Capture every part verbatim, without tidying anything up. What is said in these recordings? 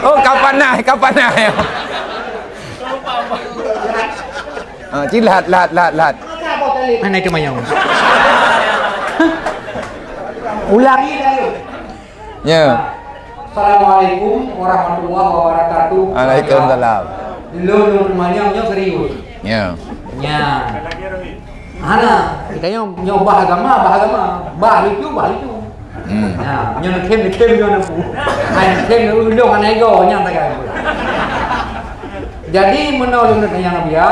Oh, kapan naik, kapan naik? Ah, ci lhat, lhat, lhat, lhat. Mana itu mayang? Ulangi dulu. Ya. Assalamualaikum warahmatullahi wabarakatuh. Waalaikumsalam. Lôn, lôn manyang nyoe serius. Ya. Nya. Hana, kita nyoe, nyoe bah agama, bah agama. Bah lucu, bah lucu. Hmm. Ha, nyoe neukhém, neukhém nyoe neupu. Hai neukhém ulông hana ego nyang tagai. Jadi meunoe lôn tanyong biya,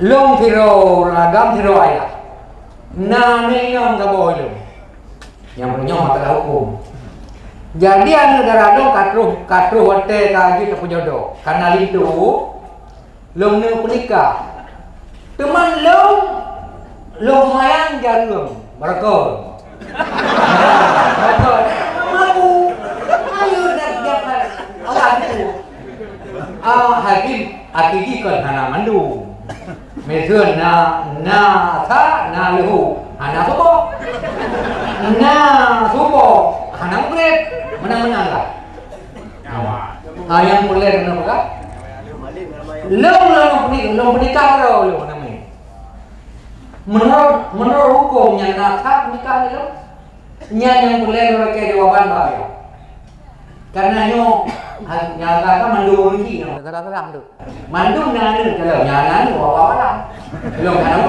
lôn sidroe ureueng agam, sidroe ayah. Na aneuk inong saboh lôn. Nyang meunyoe masalah huköm. Jadi aneuk dara lôn ka troh, ka troh watèe ka jeuet tapeujodoh. Kana linto, lôn neuk peunikah. Teuma lôn, lôn seumayang jareueng, beureukat. Beureukat. Mabu. Ayo dah, dah, dah. Allah tu. Ah, hati, hati jih kon hana mandum. Miseue na, na sa, na leuhô, hana suboh. Na suboh, hana mugreb. Meunan-meunan lah. Ha, nyang peureulèe keuneuk peugah. Lôn, lôn peunikah, lôn peunikah droe lôn namanya. Menurut, menurut huköm nyang na sah nikah lôn, nyan nyang peureulèe lôn lakèe jawaban bak ayah. Karena nyoe, ha, nyang ka mandum ureueng chik nyang terang-terang tu. Mandum nyan anu, kalau nyan anu, wawa-wawa. Belum kan?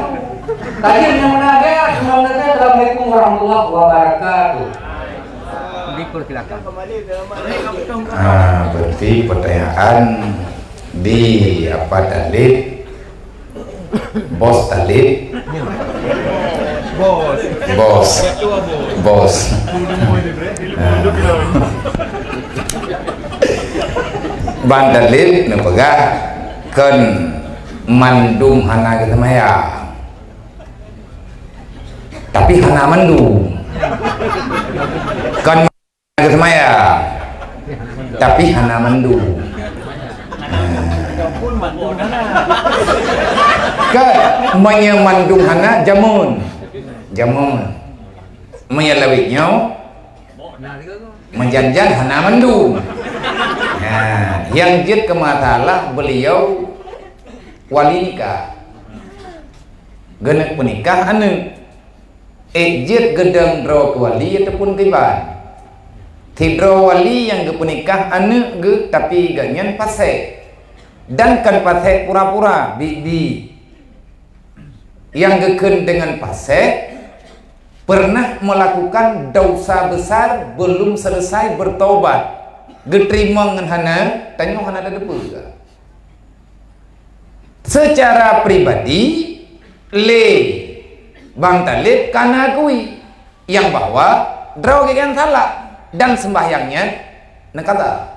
Tadi yang mana dia, semua nanti, Assalamualaikum warahmatullahi wabarakatuh. Dipersilakan. Ah, berarti pertanyaan di apa tadi? Bos Talib. Bos. Bos. Ketua bos. Bos. Nah. Ban Talib neupeugah kon mandum hana geuseumayang. Tapi hana mandum. Kon geuseumayang, tapi hana mandum. Ka, meunyoe mandum hana, jameun. Jameun. Meunyoe lawét nyoe, meujan-jan hana mandum. Nah, nyang jeuet keu masalah beliau wali nikah. Geuneuk peunikah aneuk. Ék jeuet geudong droe keu wali ataupun keu iban. Sidroe wali nyang geupeunikah aneuk geuh, tapi gobnyan pasék. Dan kon pasék pura-pura, bi-bi. Nyang geukheun deungon pasék, pernah melakukan dosa besar belum selesai bertobat. Geuteurimong ngon hana, tanyoe hana tateupeue. Secara pribadi, lé Bang Talib ka neukui nyang bahwa droe geuh nyan salah dan seumbahyang nyan neukaza.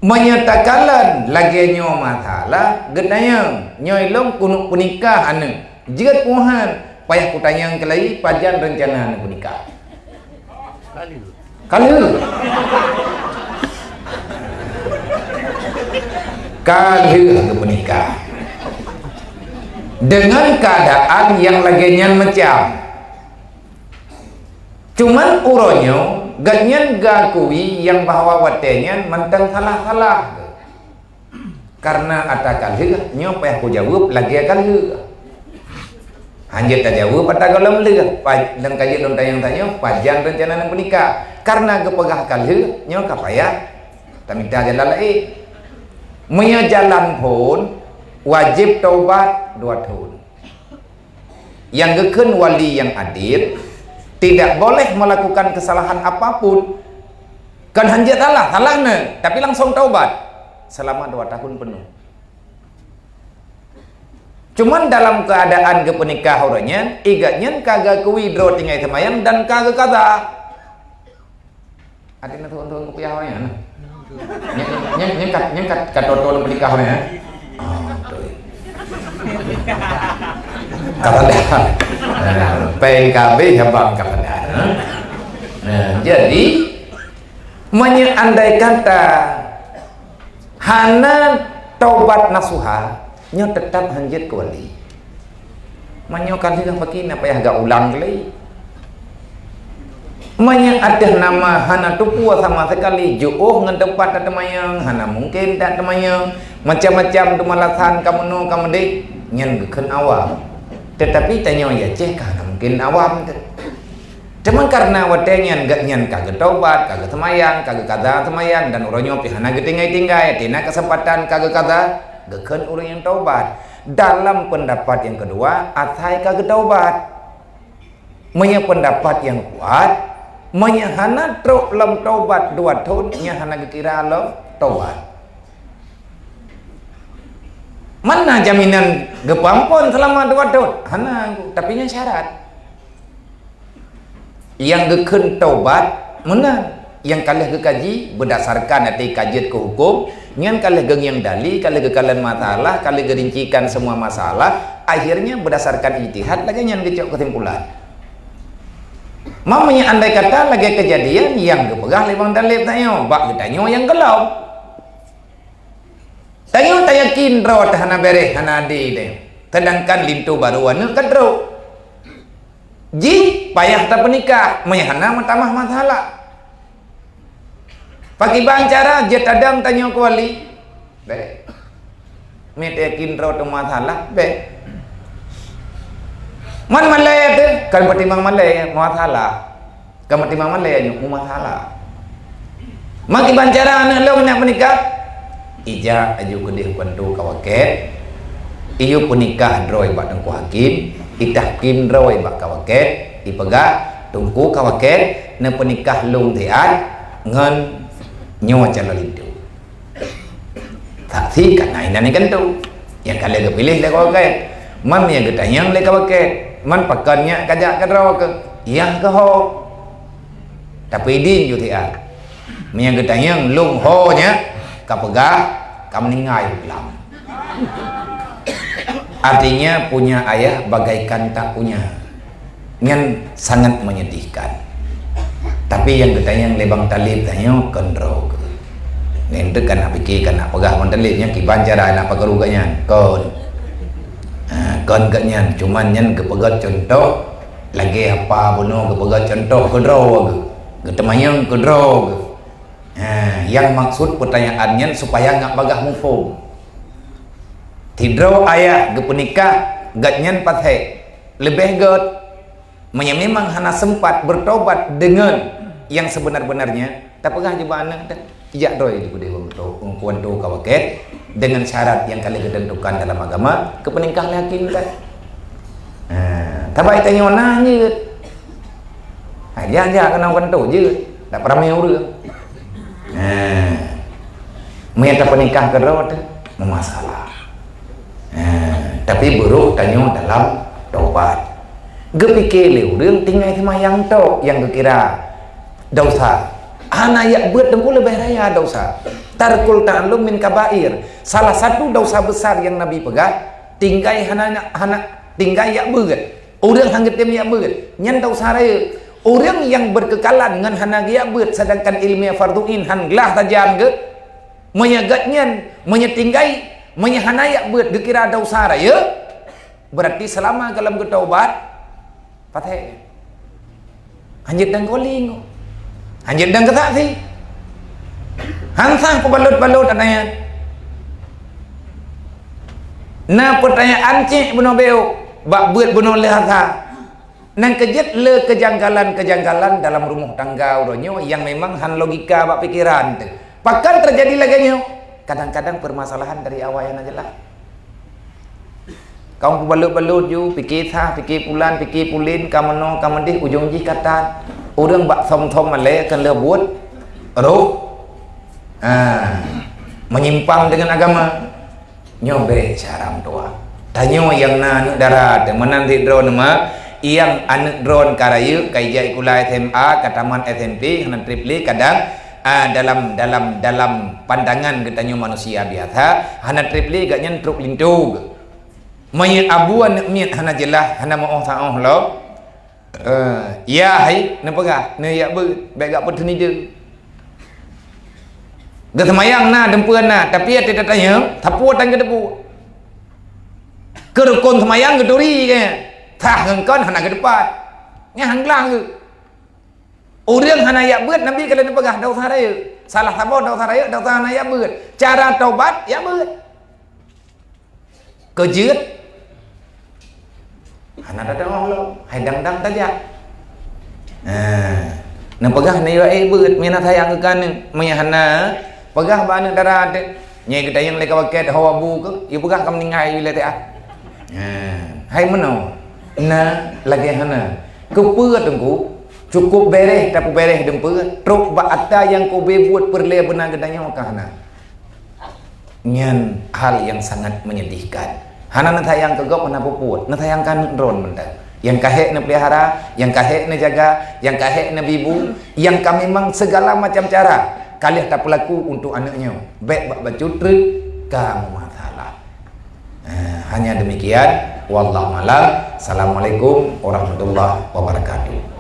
Meunyoe takalon lagèe nyoe masalah, geutanyong, "Nyoe lôn keuneuk peunikah aneuk, jeuet peu han?" Payah kutanyong keulai, pajan reuncana aneuk peunikah? Ka lheueh. Ka lheueh geupeunikah. Deungon keuadaan nyang lagèe nyan macam. Cuman uroe nyoe, gobnyan geuakui nyang bahwa watèe nyan mantong salah-salah. Karena ata ka lheueh, nyoe payah kujaweueb lagèe ka lheueh. Hanjeuet tajaweueb ata gohlom lheueh, pa-, dan ka jeuet lôn tanyong tanyoe, pajan reuncana aneuk peunikah. Karena geupeugah ka lheueh, nyoe ka payah tamita jalan laén. Meunyoe jalan phon, wajéb taubat dua thon. Nyang geukheun wali nyang adil, tidak boleh melakukan kesalahan apapun. Kon hanjeuet salah, salah nyan, tapi langsung taubat selama dua tahun penuh. Cuman dalam keadaan geupeunikah uroe nyan, i gobnyan ka geuakui droe tinggai seumayang dan ka geukaza. Até na tuan-tuan kupiah awaknyan. Nyang, nyang, nyang kat, nyang kat, kat toto lôn peunikah awaknyan. Ah, beutôi. Kata dah. Nah, péng ka abéh, abang kata dah. Nah, jadi, meunyoe andai kata hana taubat nasuha, nyoe teutap hanjeuet keu wali. Meunyoe ka lheueh, pakri na payah geuulang lé. Meunyoe ateueh nama hana tupeue sama sekali, jiôh ngon teumpat tateumayang, hana mungken tateumayang, macam-macam teumalasan kamoe nyoe kamoe deh, nyan geukheun awam. Teutapi tanyoe Aceh ka hana mungken awam teuh. Teuma kareuna watée nyan geuhnyan ka geutobat, ka geuseumayang, ka geukaza seumayang, dan uroe nyoe pih hana geutinggai-tinggai, tina keuseumpatan ka geukaza, geukheun ureuëng nyang tobat. Dalam peundapat nyang keudua, asai ka geutobat. Meunyoe peundapat nyang kuat, meunyoe hana trok lom tobat dua thon, nyan hana geukira lom tobat. Mana jaminan geupeuampon seulama dua thon? Hana, tapi nyan syarat. Nyang geukheun tobat meunan, nyang ka lheueh geukaji beudasarkan até ka jeuet keu hukôm, nyan ka lheueh geungieng dali, ka lheueh geukalon masalah, ka lheueh geurincikan semua masalah, akhirnya beudasarkan ijtihad lagée nyan geucok keusimpulan. Meunyoe andai kata lagée keujadian nyang geupeugah lé Bang Dalib tanyoe, bak geutanyoe nyang gohlom. Tanyoe tayakin droe teuh hana béréh, hana adé deh. Sedangkan linto barô aneuëk ka trok. Jih payah tapeunikah, meunyoe hana meutamah masalah. Pakriban cara jeuet tadong tanyoe keu wali? Bék. Meuyakin droe teuh masalah? Bék. Man malée teuh, kan peutimang malée, masalah. Ka meutimang malée nyoe, mu masalah. Makiban cara aneuëk lôn nak meunikah? Ijak aju keudeh keu antu ka wakét. Iyue peunikah droe bak teungku hakim, itahkim droe bak ka wakét, ipeugah, "Teungku ka wakét, neupeunikah lôn siat ngon nyoe calon linto." Saksi ka na inan ikan tu. Nyang ka lheueh geupiléh lé ka wakét. Man nyang geutanyong lé ka wakét. Man pakon nyak ka jak keudroe keuh? Nyang keuh ho. Tapi idin ju siat. Meunyoe geutanyong lôn ho nyak, ka peugah ka meuninggai lam. Artinya, punya ayah bagaikan tak punya. Nyan sangat menyedihkan. Tapi nyang geutanyong lé Bang Talib tanyoe kon droe keuh. Nyan teuk ka nak pike, ka nak peugah Bang Talib nyan kiban cara nak peukaru geuh nyan. Kon. Ha, kon geuh nyan, cuman nyan geupeugah contoh lagée apa bunoe geupeugah contoh keu droe geuh. Geuteumanyong keu droe geuh. Ha, nyang maksud peutanyaan nyan supaya ngat bagah muphom. Sidroe ayah geupeunikah, geuhnyan paséh. Leubeh gét, meunyoe memang hana sempat bertobat deungon nyang sebenar-benarnya, tapeugah jubah aneuëk teuh, ijak droe di keudeh keu antu ka wakét, deungon syarat nyang ka lheueh geuteuntukan dalam agama, geupeunikah lé hakim teuh. Ha, tabai tanyoe na jeuet. Ha, jak-jak keunoe keu antu jeuet, dak peuramé ureuëng. Ha, meunyoe tapeunikah keudroe teuh, meumasalah. Ha, tapi beurôh tanyoe dalam tobat. Geupike lé ureuëng tinggai seumayang tok nyang geukira desya. Hana jak beuet teungku leubeh raya desya. Tarkul ta'allum min kabair. Salah satu desya besar nyang Nabi peugah, tinggai hana, hana tinggai jak beuet. Ureuëng han geutem jak beuet, nyan desya raya. Ureuëng nyang berkekalan ngon hana geujak beuet, sedangkan ileumèe fardhu ain han glah sajan geuh, meunyoe geuhnyan, meunyoe tinggai, meunyoe hana jak beuet geukira desya raya, berarti seulama gohlom geutobat, patéh. Hanjeuet dan keuling, hanjeuet dan keusaksi. Han sah peubalot-balot aneuk nyan. Na peutanyaan cit bunoe beuh, bak beuet bunoe lheueh asa. Nyang keujeuet le kejanggalan-kejanggalan dalam rumoh tangga uroe nyoe nyang memang han logika bak pikeran teuh. Pakon teujadi lagée nyoe? Kadang-kadang permasalahan dari awai hana jeulaih. Kamoe peubalot-balot ju, pike sah, pike pulan, pike pulen, ka meunoe, ka meudeh, ujong jih ka that. Ureuëng bak thom-thom malée keu lheueh buet roh, ha, meunyimpang deungon agama. Nyoe bék cara meutuah. Tanyoe nyang na aneuëk dara teuh meunan sidroe nyoe ma, nyang aneuëk droen ka rayeuk, ka ijak sikula S M A, ka tamat S M P, hana treb lé kadang, ah, dalam, dalam, dalam pandangan geutanyoe manusia biasa, hana treb lé geuhnyan trok linto geuh. Meunyoe abu aneuëk miet hana jeulaih, hana meuoh saoh lom, Eh, ya hai, neupeugah, neujak beuet, bék gak peuteunide. Geuseumayang na, deumpeuen na, tapi até tatanyong, sapeue tan geuteupeue. Keu rukon seumayang geuturi, kan? Sah ngon kon hana geuteupat. Nyan han glah geuh. Ureuëng hana jak beuet, Nabi ka lheueh neupeugah, desya rayeuk. Salah saboh desya rayeuk, desya hana jak beuet. Cara taubat, jak beuet. Keu jeuet, hana tadeungoe lom, hai dang-dang tajak. Nah, neupeugah na jak beuet, meunyo na sayang keu keuneuk, meunyo hana, peugah bak aneuëk dara teuh, nyoe geutanyong lé ka paket ho abu keuh, yue peugah ka meuninggai lé teuh ah. Nah, hai meunoe, na lagée hana. Keupeue Teungku, cukup béréh tapeuberéh deumpeue, trok bak ata nyang ka ubé buet peureulée beuna geutanyoe ka hana. Nyan hal nyang sangat menyedihkan. Hana neusayang keu gob hana peupuet, neusayang keu aneuëk droe mantong. Nyang ka hék neupeulihara, nyang ka hék neujaga, nyang ka hék neubibu, nyang ka memang segala macam cara ka lheueh tapeulaku untuk aneuëk nyoe. Bék bak bacut treuk ka meumasalah. Eh, hanya demikian. Wallahu a'lam. Assalamualaikum warahmatullahi wabarakatuh.